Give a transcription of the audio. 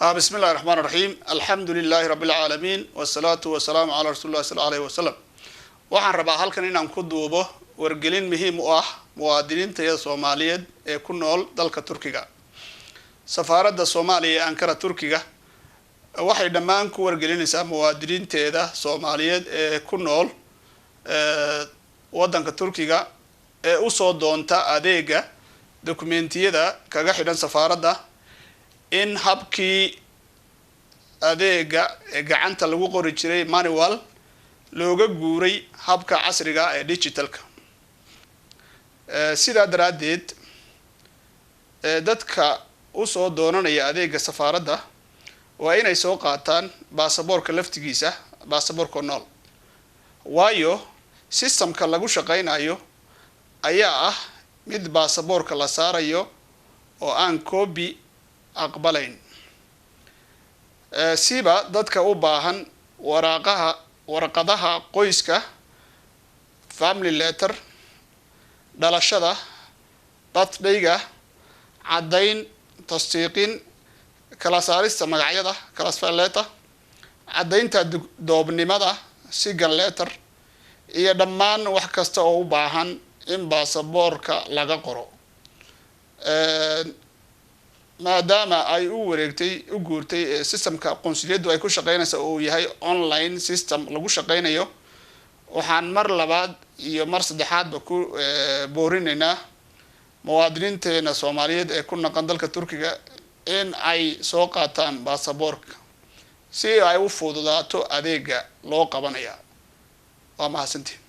Bismi illahi raxmaan raxiim. Alxamdu lilahi rabbi alcaalamiin, wasalaatu wasalaamu calaa rasuuli llahi sal alayhi wasalam. Waxaan rabaa halkan inaan ku duubo wargelin muhiim u ah muwaadiniintayada Soomaaliyeed ee ku nool dalka Turkiga. Safaaradda Soomaaliya ee Ankara, Turkiga, waxay dhammaan ku wargelinaysaa muwaadiniinteeda Soomaaliyeed ee ku nool waddanka Turkiga ee usoo doonta adeega dokumentiyada kaga xidhan safaaradda in habkii adeega ee gacanta lagu qori jiray, manual, looga guuray habka casriga ee digitalka. Sidaa daraaddeed, dadka usoo doonanaya adeega safaaradda waa inay soo qaataan baasaboorka laftigiisa, baasaboorka nool, waayo systemka lagu shaqaynayo ayaa ah mid baasaboorka la saarayo oo aan copy aqbalayn. Siba dadka u baahan waraaqaha, warqadaha qoyska, family letter, dhalashada, birthdayga, caddayn, tasdiiqin, kala saarista magacyada, transfer letter, caddaynta doobnimada, single letter, iyo dhammaan wax kasta oo u baahan in baasaboorka laga qoro. Maadaama ay u wareegtay, u guurtay systemka qunsuliyaddu ay ku shaqeynaysa oo uu yahay online system lagu shaqeynayo, waxaan mar labaad iyo mar saddexaadba ku boorinaynaa muwaadiniinteena Soomaaliyeed ee ku naqan dalka Turkiga in ay soo qaataan baasaboorka si ay u fududaato adeega loo qabanaya. Waa mahadsantiin.